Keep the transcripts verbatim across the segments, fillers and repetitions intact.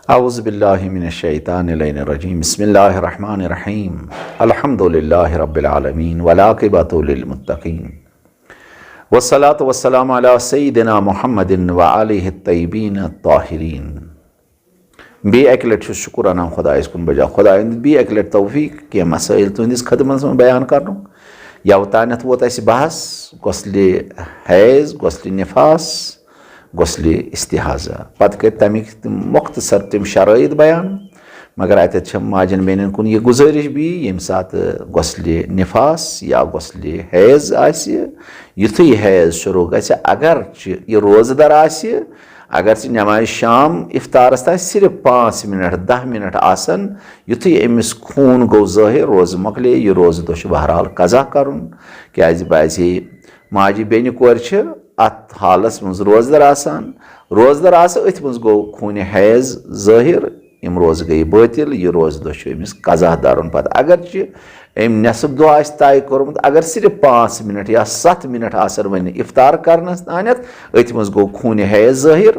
اعوذ باللہ من الشیطان اللعین الرجیم۔ بسم اللہ الرحمن الرحیم۔ الحمد للہ رب العالمین والعاقبۃ للمتقین، والصلاۃ والسلام علی سیدنا محمد و آلہ الطیبین الطاہرین۔ بیٚیہِ اَکہِ لَٹہِ چھُس شُکُر اَنان خۄدایَس کُن بجا خۄدایَن دیُت بیٚیہِ اَکہِ لَٹہِ توفیٖق کینٛہہ مسٲیِل تُہٕنٛدِس خدمتَس منٛز بیان کَرنُک۔ یوتانٮ۪تھ ووت اَسہِ بحث غسلِ حیض، غسلِ نفاس، غسلِ استحاضہ۔ پتہٕ کٔرۍ تَمِکۍ تِم مۄختصر تِم شرٲیِط بیان۔ مگر اَتٮ۪تھ چھےٚ ماجٮ۪ن بیٚنٮ۪ن کُن یہِ گُزٲرِش بیٚیہِ، ییٚمہِ ساتہٕ غسلِ نفاس یا غسلِ حیض آسہِ، یُتھُے حیض شروع گژھِ، اگرچہِ یہِ روزٕ دار آسہِ، اگرچہِ نمازِ شام افطارس تام صرف پانٛژھ منٹ، دَہ منٹ آسن، یُتھُے أمِس خوٗن گوٚو ظٲہِر، روزٕ مۄکلے، یہِ روزٕ دۄہ چھُ بہرحال قضا کرُن، کیازِ باسے ماجہِ بیٚنہِ کورِ چھِ اتھ حالس منٛز روزدار آسان۔ روزدار آسہٕ، أتھۍ منٛز گوٚو خوٗنہِ حیض ظٲہِر، یِم روزٕ گٔیہِ بٲطِل، یہِ روزٕ دۄہ چھُ أمِس قضا دَرُن پتہٕ۔ اگرچہِ أمۍ نٮ۪صٕف دۄہ آسہِ طے کوٚرمُت، اگر صرف پانٛژھ منٹ یا ستھ منٹ آسن وۄنۍ افطار کرنس تانٮ۪تھ، أتھۍ منٛز گوٚو خوٗنہِ حیض ظٲہِر،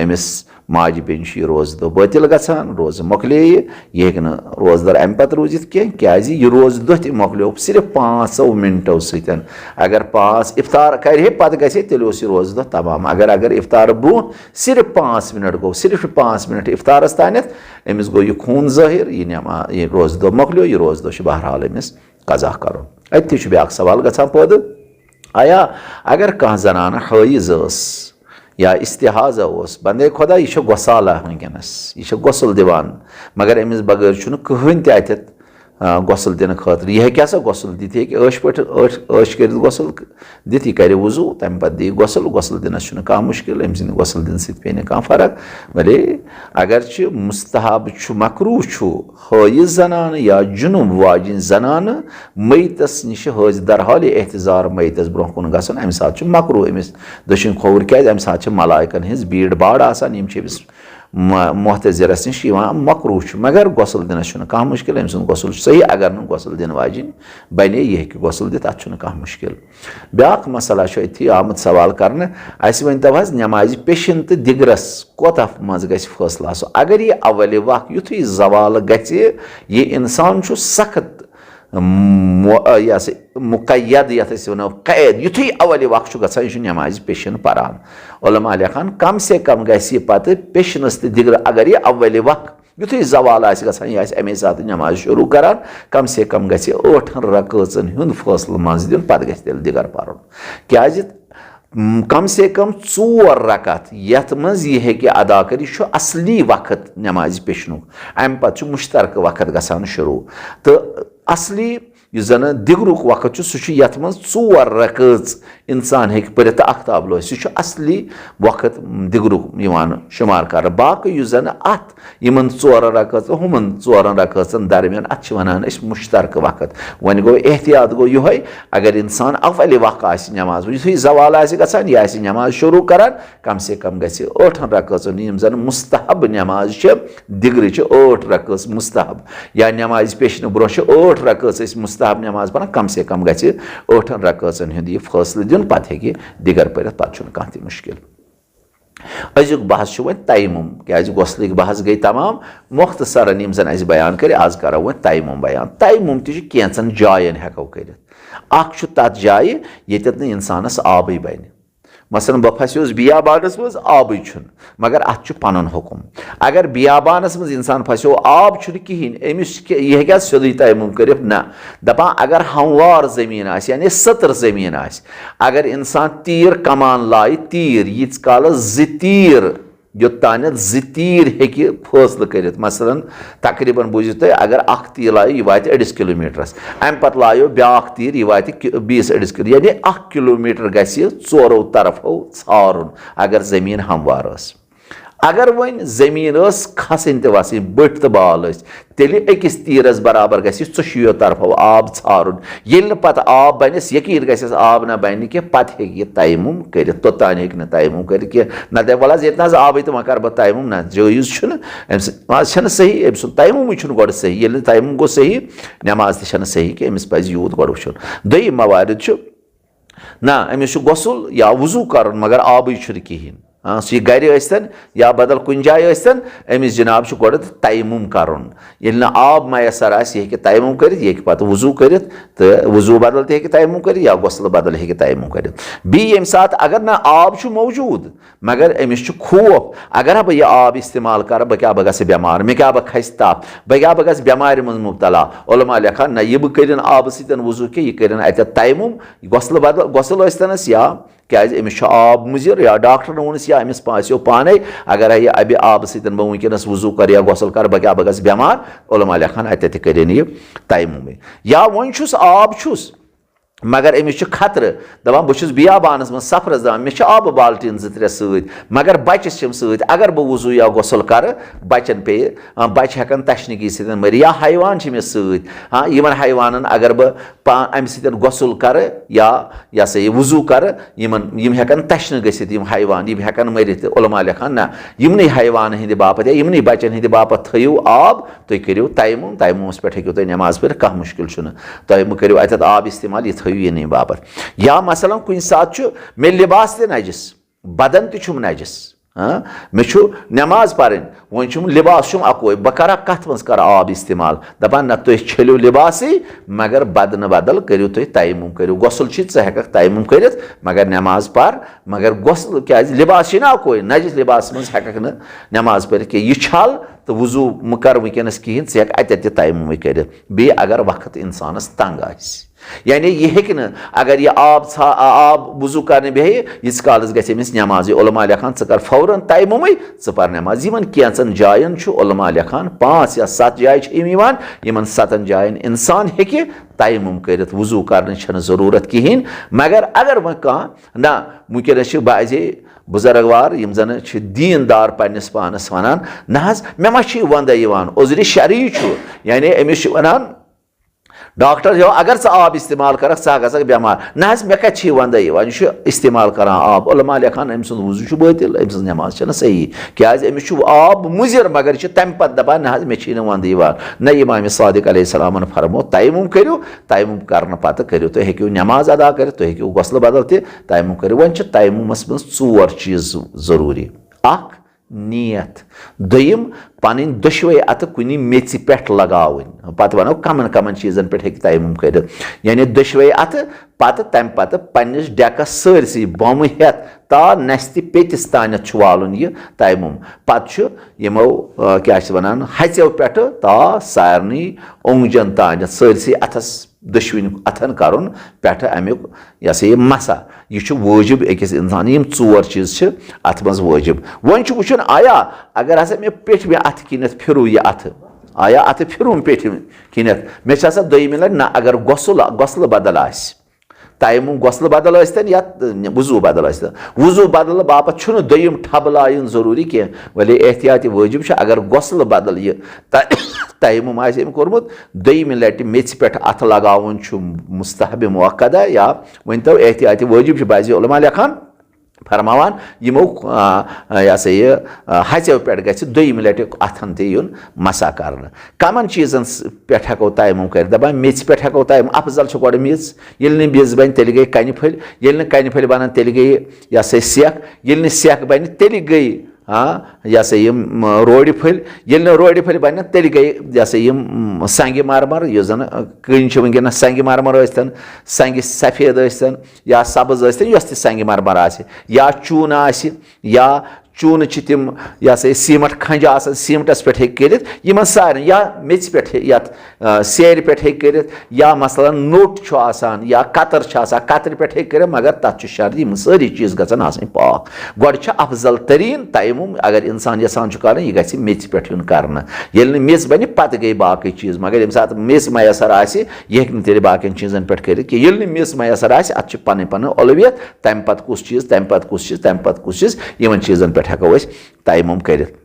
أمِس ماجہِ بیٚنہِ چھُ یہِ روزٕ دۄہ بٲطِل گژھان، روزٕ مۄکلے یہِ، یہِ ہیٚکہِ نہٕ روزدار اَمہِ پتہٕ روٗزِتھ کینٛہہ، کیازِ یہِ روزٕ دۄہ تہِ مۄکلیو صرف پانٛژو منٹو سۭتۍ۔ اگر پانٛژھ افطار کرِ ہے، پتہٕ گژھِ ہے، تیٚلہِ اوس یہِ روزٕ دۄہ تمام۔ اگر، اگر افطار برونٛہہ صرف پانٛژھ منٹ گوٚو، صرف پانٛژھ منٹ افطارس تانٮ۪تھ أمِس گوٚو یہِ خوٗن ظٲہِر، یہِ نٮ۪ما-، یہِ روزٕ دۄہ مۄکلیو، یہِ روزٕ دۄہ چھُ بہرحال أمِس قضا کرُن۔ أتھی چھُ بیٛاکھ سوال گژھان پٲدٕ، آیا اگر کانٛہہ زنانہٕ حٲیض ٲس یا استحاضہ اوس، بندے خۄدا، یہِ چھےٚ غسالہ وٕنکیٚنس، یہِ چھےٚ غسل دِوان، مگر أمِس بغٲر چھُنہٕ کٕہٕنۍ تہِ اَتٮ۪تھ، آ، غسل دِنہٕ خٲطرٕ، یہِ ہیٚکہِ ہسا غسل دِتھ، یہِ ہیٚکہِ عٲش پٲٹھۍ، عٲش، عٲش کٔرِتھ غسل دِتھ، یہِ کرِ وضو، تمہِ پتہٕ دِیہِ غسل، غسل دِنس چھُنہٕ کانٛہہ مُشکل، أمۍ سٕنٛدِ غسل دِنہٕ سۭتۍ پیٚیہِ نہٕ کانٛہہ فرق۔ بلے اگرچہِ مستحب چھُ، مکروہ چھُ، حٲیض زنانہٕ یا جنوب واجِنۍ زنانہٕ میتس نِش حٲض در حالِ احتضار میتس برونٛہہ کُن گژھُن، امہِ ساتہٕ چھُ مکروہ أمِس دٔچھِنۍ کھووُر، کیازِ امہِ ساتہٕ چھِ ملائکن ہٕنٛز بیٖڑ باڑ آسان، یِم چھِ أمِس م-، محتضرس نِش یِوان، مکروہ چھُ، مگر غسل دِنس چھُنہٕ کانٛہہ مُشکل، أمۍ سُنٛد غسل چھُ صحیح، اگر نہٕ غسل دِنہٕ واجِنۍ بنے، یہِ ہیٚکہِ غسل دِتھ، اتھ چھُنہٕ کانٛہہ مُشکل۔ بیٛاکھ مسئلہ چھُ أتھی آمُت سوال کرنہٕ، اسہِ ؤنۍ تو حظ، نمازِ پیشن تہٕ دِگرس کوتاہ منٛز گژھِ فٲصلہٕ آسُن؟ اگر یہِ اولِ وقت یُتھُے زوال گژھِ، یہِ انسان چھُ سخت مو-، یہِ ہسا مقید، یتھ أسۍ ونو قید، یُتھُے اولِ وقت چھُ گژھان، یہِ چھُ نمازِ پیشن پران۔ علماء لیکھان، کم سے کم گژھِ یہِ پتہٕ پیشنس تہٕ دِگرٕ، اگر یہِ اولِ وقت یُتھُے زوال آسہِ گژھان، یہِ آسہِ امے ساتہٕ نماز شروع کران، کم سے کم گژھِ ٲٹھن رکٲژن ہُنٛد فٲصلہٕ منٛز دیُن، پتہٕ گژھِ تیٚلہِ دِگر پرُن۔ کیازِ؟ م، کم سے کم ژور رکعت یتھ منٛز یہِ ہیٚکہِ ادا کٔرِتھ، یہِ چھُ اصلی وقت نمازِ پیشنُک، امہِ پتہٕ چھُ مشترکہٕ وقت گژھان شروع۔ تہٕ اصلی یُس زن دِگرُک وقت چھُ، سُہ چھُ یتھ منٛز ژور رکٲژ انسان ہیٚکہِ پٔرِتھ تہٕ اختاب لوسہِ، سُہ چھُ اصلی وقت دِگرُک یِوان شُمار کرنہٕ۔ باقٕے یُس زن اتھ یِمن ژورن رکٲژن، ہُمن ژورن رکٲژن درمیان، اتھ چھِ ونان أسۍ مشترکہٕ وقت۔ وۄنۍ گوٚو احتیاط گوٚو یِہوٚے، اگر انسان اولِ وقت آسہِ نماز، یُتھُے زوال آسہِ گژھان، یہِ آسہِ نماز شروع کران، کم سے کم گژھِ ٲٹھن رکٲژن، یِم زن مستحب نماز چھِ، دِگرٕ چھِ ٲٹھ رکٲژ مستحب، یا نمازِ پیشنہٕ برونٛہہ چھِ ٲٹھ رکٲژ أسۍ مستحب نماز پران، کم سے کم گژھِ ٲٹھن رکٲژن ہُنٛد یہِ فٲصلہٕ دیُن، پتہٕ ہیٚکہِ دِگر پٔرِتھ، پتہٕ چھُنہٕ کانٛہہ تہِ مُشکل۔ أزیُک بحث چھُ وۄنۍ تیمم، کیازِ غسلٕکۍ بحث گٔے تمام، مختصرن یِم زن اسہِ بیان کٔرۍ، از کرو وۄنۍ تیمم بیان۔ تیمم تہِ چھُ کینٛژن جاین ہٮ۪کو کٔرِتھ۔ اکھ چھُ تتھ جایہِ ییٚتٮ۪تھ نہٕ انسانس آبٕے بنہِ۔ مثلاً بہٕ پھسیوس بیابانس منٛز، آبٕے چھُنہٕ، مگر اتھ چھُ پنُن حُکم۔ اگر بیابانس منٛز انسان پھسیو، آب چھُنہٕ کِہینۍ، أمِس کہِ-، یہِ ہیٚکیٛاہ سیوٚدُے تیمم کٔرِتھ؟ نہ۔ دپان اگر ہموار زٔمیٖن آسہِ، یعنی سٔتٕر زٔمیٖن آسہِ، اگر انسان تیٖر کمان لایہِ، تیٖر ییٖتِس کالس زٕ تیٖر، یوٚتانٮ۪تھ زٕ تیٖر ہیٚکہِ فٲصلہٕ کٔرِتھ، مثلاً تقریباً بوٗزِو تُہۍ، اگر اکھ تیٖر لایہِ، یہِ واتہِ أڑِس کِلوٗمیٖٹرَس، اَمہِ پَتہٕ لایو بیٛاکھ تیٖر، یہِ واتہِ کہِ-، بیٚیِس أڑِس کِلوٗ-، یعنی اکھ کِلوٗمیٖٹر گژھِ ژورو طرفو ژھارُن، اگر زٔمیٖن ہموار ٲس۔ اگر وۄنۍ زٔمیٖن ٲس کھسٕنۍ تہٕ وَسٕنۍ، بٔٹھۍ تہٕ بال ٲسۍ، تیٚلہِ أکِس تیٖرَس برابر گژھِ ژۄشیو طرفو آب ژھارُن۔ ییٚلہِ نہٕ پَتہٕ آب بَنٮ۪س، یقیٖن گژھٮ۪س آب نہ بَنہِ کینٛہہ، پَتہٕ ہیٚکہِ یہِ تیمُم کٔرِتھ، توٚتام ہیٚکہِ نہٕ تیمُم کٔرِتھ کینٛہہ۔ نہ دَپہِ، وَلہٕ حظ، ییٚتہِ نہ حظ آبٕے تہٕ وۄنۍ کَرٕ بہٕ تیمُم، نہ، جٲیِز چھُنہٕ۔ أمۍ سٕنٛز نماز چھَنہٕ صحیح، أمۍ سُنٛد تیمُمٕے چھُنہٕ گۄڈٕ صحیح۔ ییٚلہِ نہٕ تیمُم گوٚو صحیح، نماز تہِ چھَنہٕ صحیح کینٛہہ، أمِس پَزِ یوٗت گۄڈٕ وٕچھُن۔ دوٚیِم موارد چھُ، نہ، أمِس چھُ غسل یا وضوٗ کَرُن، مگر آبٕے چھُنہٕ کِہیٖنۍ۔ آ، سُہ یہِ گرِ ٲسۍتن یا بدل کُنہِ جایہِ ٲسۍتن، أمِس جناب چھُ گۄڈٕ تیمم کرُن۔ ییٚلہِ نہٕ آب میسر آسہِ، یہِ ہیٚکہِ تیمم کٔرِتھ، یہِ ہیٚکہِ پتہٕ وضو کٔرِتھ، تہٕ وضو بدل تہِ ہیٚکہِ تیمم کٔرِتھ یا غسلہٕ بدل ہیٚکہِ تیمم کٔرِتھ۔ بیٚیہِ ییٚمہِ ساتہٕ اگر نہٕ آب چھُ موجود، مگر أمِس چھُ خوف، اگر ہا بہٕ یہِ آب استعمال کرٕ، بہٕ کیٛاہ، بہٕ گژھٕ بٮ۪مار، مےٚ کیٛاہ، بہٕ کھسہِ تپھ، بہٕ کیٛاہ، بہٕ گژھٕ بٮ۪مارِ منٛز مبتلا۔ علماء لیکھان، نہ، یہِ بہٕ کٔرِن آبہٕ سۭتۍ وضو کینٛہہ، یہِ کٔرِن اتٮ۪تھ تیمم، غسلہٕ بدل، غسل ٲسۍتنس یا کیٛازِ أمِس چھُ آب مُضِر، یا ڈاکٹرن ووٚنُس، یا أمِس پاسیو پانے، اگر یہِ ابہِ آبہٕ سۭتۍ بہٕ وٕنکیٚنس وضو کرٕ یا غسل کرٕ، بہٕ کیٛاہ، بہٕ گژھٕ بٮ۪مار۔ علماء لیکھان، اتٮ۪تھ تہِ کٔرِن یہِ تیممٕے۔ یا وۄنۍ چھُس، آب چھُس، مگر أمِس چھُ خطرٕ، دپان، بہٕ چھُس بیابانس منٛز سفرس، دپان، مےٚ چھِ آبہٕ بالٹیٖن زٕ ترٛےٚ سۭتۍ، مگر بچہِ چھِم سۭتۍ، اگر بہٕ وضو یا غسل کرٕ، بچن پیٚیہِ، آ، بچہِ ہٮ۪کن تشنگی سۭتۍ مٔرِتھ، یا حیوان چھِ مےٚ سۭتۍ، ہاں، یِمن حیوانن اگر بہٕ پا-، امہِ سۭتۍ غسل کرٕ یا، یہِ ہسا یہِ وضو کرٕ، یِمن، یِم ہٮ۪کن تشنہٕ گٔژھِتھ، یِم حیوان، یِم ہٮ۪کن مٔرِتھ۔ تہٕ علماء لیکھان، نہ، یِمنٕے حیوانن ہٕنٛدِ باپتھ یا یِمنٕے بچن ہٕنٛدِ باپتھ تھٲیِو آب، تُہۍ کٔرِو تیمم، تیممس پٮ۪ٹھ ہیٚکِو تُہۍ نٮ۪ماز پٔرِتھ، کانٛہہ مُشکِل چھُنہٕ۔ تۄہہِ مہٕ کٔرِو اتٮ۪تھ آب استعمال، یہِ تھٲیِو یِنٕے باپتھ۔ یا مثلاً کُنہِ ساتہٕ چھُ مےٚ لباس تہِ نجس، بدن تہِ چھُم نجس، ہاں، مےٚ چھُ نٮ۪ماز پرٕنۍ، وۄنۍ چھُم لباس چھُم اکوے، بہٕ کرا کتھ منٛز کرٕ آب استعمال؟ دپان، نہ، تُہۍ چھٔلِو لباسٕے، مگر بدنہٕ بدل کٔرِو تُہۍ تیمم، کٔرِو غسل چھُے، ژٕ ہٮ۪ککھ تیمم کٔرِتھ، مگر نٮ۪ماز پر، مگر غسل کیٛازِ؟ لباس چھُے نہ اکوے، نجس لباسس منٛز ہٮ۪ککھ نہٕ نٮ۪ماز پٔرِتھ کینٛہہ، یہِ چھل تہٕ وضو مہٕ کر وٕنکیٚنس کِہینۍ، ژٕ ہٮ۪کھ اتٮ۪تھ تہِ تیممٕے کٔرِتھ۔ بیٚیہِ اگر وقت انسانس تنگ آسہِ، یعنی یہِ ہیٚکہِ نہٕ، اگر یہِ آب ژھا-، آ-، آب وضو کرنہِ بیٚہہِ، ییٖتِس کالس گژھِ أمِس نٮ۪مازٕے۔ علماء لیکھان، ژٕ کر فوراً تیممٕے، ژٕ پر نٮ۪ماز۔ یِمن کینٛژن جاین چھُ علماء لیکھان، پانٛژھ یا ستھ جایہِ چھِ یِم یِوان، یِمن ستن جاین انسان ہیٚکہِ تیمم کٔرِتھ، وضو کرنٕچ چھنہٕ ضروٗرت کِہینۍ۔ مگر اگر وۄنۍ کانٛہہ، نہ، وٕنکیٚنس چھِ بعضے بُزرگوار، یِم زن چھِ دیٖن دار پننِس پانس ونان، نہ حظ، مےٚ ما چھِ یہِ وندے یِوان، عذرِ شرعی چھُ، یعنی أمِس چھِ ونان، ڈاکٹر یو، اگر ژٕ آب استعمال کرکھ، ژٕ ہا گژھکھ بٮ۪مار۔ نہ حظ، مےٚ کتہِ چھِ یہِ وندے یِوان؟ یہِ چھُ استعمال کران آب۔ علماء لیکھان، أمۍ سُنٛد وضو چھُ بٲطِل، أمۍ سٕنٛز نٮ۪ماز چھَنہٕ صحیح۔ کیٛازِ؟ أمِس چھُ آب مُضِر، مگر یہِ چھُ تَمہِ پتہٕ دپان، نہ حظ، مےٚ چھِی نہٕ وندٕ یِوان۔ نہ، امام صادق علیہ السلامن فرمو، تیمم کٔرِو، تیمم کرنہٕ پتہٕ کٔرِو تُہۍ، ہیٚکِو نٮ۪ماز ادا کٔرِتھ، تُہۍ ہیٚکِو غسلہٕ بدل تہِ تیمم کٔرِتھ۔ وۄنۍ چھِ تیممس منٛز ژور چیٖز ضروٗری۔ اکھ، نیت۔ دوٚیِم، پنٕنۍ دۄشوے اتھٕ کُنہِ میٚژِ پٮ۪ٹھ لگاوٕنۍ۔ پتہٕ ونو کمن کمن چیٖزن پٮ۪ٹھ ہیٚکہِ تیمم کٔرِتھ۔ یعنی دۄشوے اتھٕ، پتہٕ تمہِ پتہٕ پننِس ڈیکس سٲرسٕے بۄمہٕ ہٮ۪تھ تا نستہِ پیٚتِس تانٮ۪تھ چھُ والُن یہِ تیمم۔ پتہٕ چھُ یِمو، آ، کیٛاہ چھِ ونان، ہژیو پٮ۪ٹھٕ تا سارنٕے اونگجن تانٮ۪تھ سٲرسٕے اتھس دۄشوٕنۍ اتھن کرُن پٮ۪ٹھٕ امیُک، یہِ ہسا یہِ مسا۔ یہِ چھُ وٲجِب أکِس انسان، یِم ژور چیٖز چھِ اتھ منٛز وٲجِب۔ وۄنۍ چھُ وٕچھُن، آیا اگر ہسا مےٚ پیٚٹھمہِ اتھٕ کِنٮ۪تھ پھِرُو یہِ اتھٕ، آیا اتھٕ پھِرُن پیٚٹھمہِ کِنٮ۪تھ، مےٚ چھِ آسان دوٚیمہِ لٹہِ نہ، اگر غسل، غسلہٕ بدل آسہِ، تیمم غسلہٕ بدل ٲسۍتن یا وضوٗ بدل ٲسۍتن، وضوٗ بدلہٕ باپتھ چھُنہٕ دوٚیِم ٹھبہٕ لایُن ضروٗری کینٛہہ، ولی احتیاطی وٲجِب چھُ، اگر غسلہٕ بدل یہِ تہ-، تیمم آسہِ أمۍ کوٚرمُت، دوٚیمہِ لٹہِ میٚژِ پٮ۪ٹھ اتھٕ لگاوُن چھُ مستحب مؤکدہ، یا ؤنۍ تو احتیاطی وٲجِب چھُ۔ بعضی علماء لیکھان، فرماوان، یِمو، آ، آ، یہِ ہسا یہِ، آ، ہژیو پٮ۪ٹھ گژھِ دوٚیمہِ لٹہِ اتھن تہِ یُن مسا کرنہٕ۔ کمن چیٖزن س-، پٮ۪ٹھ ہٮ۪کو تیمم کٔرِتھ؟ دپان، میٚژِ پٮ۪ٹھ ہٮ۪کو تیمم، افضل چھُ گۄڈٕ میٚژ، ییٚلہِ نہٕ میٚژ بنہِ، تیٚلہِ گٔے کنہِ پھٔلۍ، ییٚلہِ نہٕ کنہِ پھٔلۍ بنن، تیٚلہِ گٔے، یہِ ہسا یہِ، سٮ۪کھ، ییٚلہِ نہٕ سٮ۪کھ بنہِ، تیٚلہِ گٔے، ہاں، یہِ ہسا یہِ، م، روڑِ پھٔلۍ۔ ییٚلہِ نہٕ روڑِ پھٔلۍ بنن، تیٚلہِ گٔے، یہِ ہسا یہِ، م، سنگِ مرمر، یُس زن، آ، کٔنۍ چھِ وٕنکیٚنس، سنگِ مرمر ٲسۍتن، سنگِ سفید ٲسۍتن یا سبز ٲسۍتن، یۄس تہِ سنگِ مرمر آسہِ، یا چوٗنہٕ آسہِ، یا چوٗنہٕ چھِ تِم، یہِ ہسا یہِ سیٖمٹ کھنجہِ آسان، سیٖمٹس پٮ۪ٹھ ہیٚکہِ کٔرِتھ، یِمن سارنٕے، یا میٚژِ پٮ۪ٹھ ہیٚکہِ، یتھ، آ، سیرِ پٮ۪ٹھ ہیٚکہِ کٔرِتھ، یا مثلاً نوٚٹ چھُ آسان، یا کتٕر چھِ آسان، کترِ پٮ۪ٹھ ہیٚکہِ کٔرِتھ، مگر تتھ چھُ شرط، یِم سٲری چیٖز گژھن آسٕنۍ پاک۔ گۄڈٕ چھُ افضل تریٖن تیمم، اگر انسان یژھان چھُ کرُن، یہِ گژھِ میٚژِ پٮ۪ٹھ یُن کرنہٕ۔ ییٚلہِ نہٕ میٚژ بنہِ، پتہٕ گٔے باقٕے چیٖز، مگر ییٚمہِ ساتہٕ میٚژ میسر آسہِ، یہِ ہیٚکہِ نہٕ تیٚلہِ باقین چیٖزن پٮ۪ٹھ کٔرِتھ کینٛہہ۔ ییٚلہِ نہٕ میٚژ میسر آسہِ، اتھ چھِ پنٕنۍ پنٕنۍ اولویت، تمہِ پتہٕ کُس چیٖز، تمہِ پتہٕ کُس چیٖز، تمہِ پتہٕ کُس چیٖز، یِمن چیٖزن پٮ۪ٹھ ہٮ۪کو أسۍ تیمم کٔرِتھ۔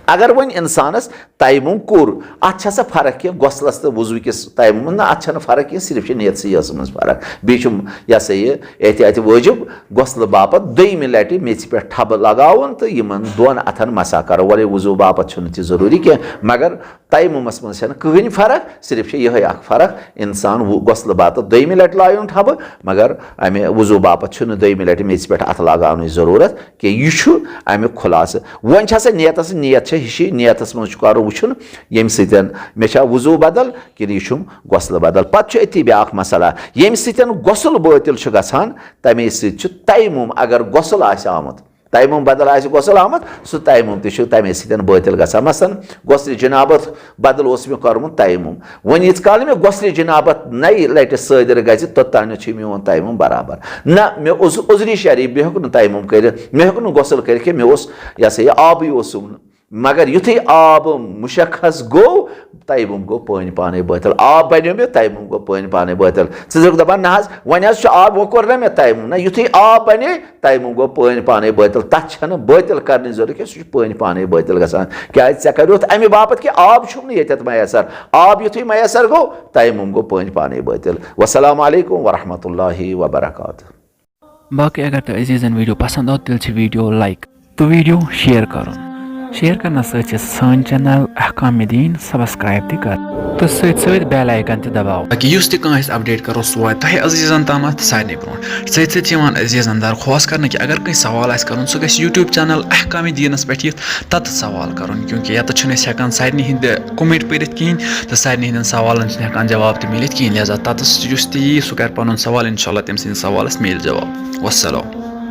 اگر وۄنۍ انسانس تیمم کوٚر، اتھ چھا سا فرق کینٛہہ غسلس تہٕ وضو کِس تیممس؟ نہ، اتھ چھنہٕ فرق کینٛہہ، صرف چھِ نیتسٕے یٲژ منٛز فرق۔ بیٚیہِ چھُم، یہِ ہسا یہِ، احتیاط وٲجب غسلہٕ باپتھ دوٚیمہِ لٹہِ میٚژِ پٮ۪ٹھ ٹھبہٕ لگاوُن تہٕ یِمن دۄن اتھن مسح کرو۔ وۄلے وضو باپتھ چھُنہٕ تہِ ضروٗری کینٛہہ، مگر تیممس منٛز چھنہٕ کٕہٕنۍ فرق، صرف چھِ یِہے اکھ فرق، انسان وُ-، غسلہٕ باپتھ دوٚیمہِ لٹہِ لایُن ٹھبہٕ، مگر امہِ وضو باپتھ چھُنہٕ دوٚیمہِ لٹہِ میٚژِ پٮ۪ٹھ اتھٕ لگاونٕچ ضروٗرت کینٛہہ۔ یہِ چھُ امیُک خلاصہٕ۔ وۄنۍ چھِ آسان نیتس، نیت چھےٚ ہِشی، نیتس منٛز چھُ کرُن وٕچھُن، ییٚمہِ سۭتۍ مےٚ چھا وضو بدل کِنہٕ یہِ چھُم غسلہٕ بدل۔ پتہٕ چھُ أتی بیٛاکھ مسئلہ، ییٚمہِ سۭتۍ غسل بٲطِل چھُ گژھان، تمے سۭتۍ چھُ تیمم، اگر غسل آسہِ آمُت، تیمم بدل آسہِ غسل آمُت، سُہ تیمم تہِ چھُ تمے سۭتۍ بٲطِل گژھان۔ مثلاً، غسلِ جنابت بدل اوس مےٚ کوٚرمُت تیمم، وۄنۍ ییٖتِس کال نہٕ مےٚ غسلِ جنابت نَیہِ لٹہِ صٲدِر گژھِ، توٚتانۍ چھُ میون تیمم برابر۔ نہ، مےٚ اوس عذرِ شرعی، بہٕ ہیوٚک نہٕ تیمم کٔرِتھ، مےٚ ہیوٚک نہٕ غسل کٔرِتھ کینٛہہ، مےٚ اوس، یہِ ہسا یہِ، آبٕے اوسُم نہٕ۔ مگر یُتھُے آب مشخص گوٚو، تیمم گوٚو پٲنۍ پانے بٲطِل۔ آب بنیو مےٚ، تیمم گوٚو پٲنۍ پانے بٲطِل۔ ژٕ چھُکھ دپان، نہ حظ، وۄنۍ حظ چھُ آب، وۄنۍ کوٚر نہ مےٚ تیمم۔ نہ، یُتھُے آب بنے، تیمم گوٚو پٲنۍ پانے بٲطِل۔ تتھ چھنہٕ بٲطِل کرنٕچ ضروٗرت کینٛہہ، سُہ چھُ پٲنۍ پانے بٲطِل گژھان۔ کیازِ؟ ژےٚ کریوتھ امہِ باپتھ کہِ آب چھُم نہٕ ییٚتٮ۪تھ میسر۔ آب یُتھُے میسر گوٚو، تیمم گوٚو پٲنۍ پانے بٲطِل۔ والسلام علیکم ورحمۃ اللہ وبرکاتہ۔ باقٕے اگر تۄہہِ عزیٖزن ویٖڈیو پسنٛد آو، تیٚلہِ چھِ ویٖڈیو like تہٕ ویٖڈیو share کرُن۔ Share کرنس سۭتۍ چھِ سٲنۍ channel احکام دین subscribe تہِ کر تہٕ سۭتۍ سۭتۍ bell icon تہِ دباو، تاکہِ یُس تہِ کانٛہہ أسۍ update کرو، سُہ واتہِ تۄہہِ عزیٖزن تامتھ سارنٕے برونٛٹھ۔ سۭتۍ سۭتۍ چھِ یِوان عزیٖزن درخواست کرنہٕ کہِ اگر کٲنٛسہِ سوال آسہِ کرُن، سُہ گژھِ YouTube channel احکام دینس پٮ۪ٹھ یِتھ، تتتھ سوال کرُن، کیونکہ یتتھ چھُنہٕ أسۍ ہٮ۪کان سارنٕے ہٕنٛدۍ comment پٔرِتھ کِہیٖنۍ تہٕ سارنٕے ہٕنٛدٮ۪ن سوالن چھِنہٕ ہٮ۪کان جواب تہِ میٖلِتھ کِہیٖنۍ۔ لہذا تتتھ یُس تہِ یی، سُہ کرِ پنُن سوال، انشاءاللہ تٔمۍ سٕنٛدِس سوالس میلہِ جواب۔ والسلام۔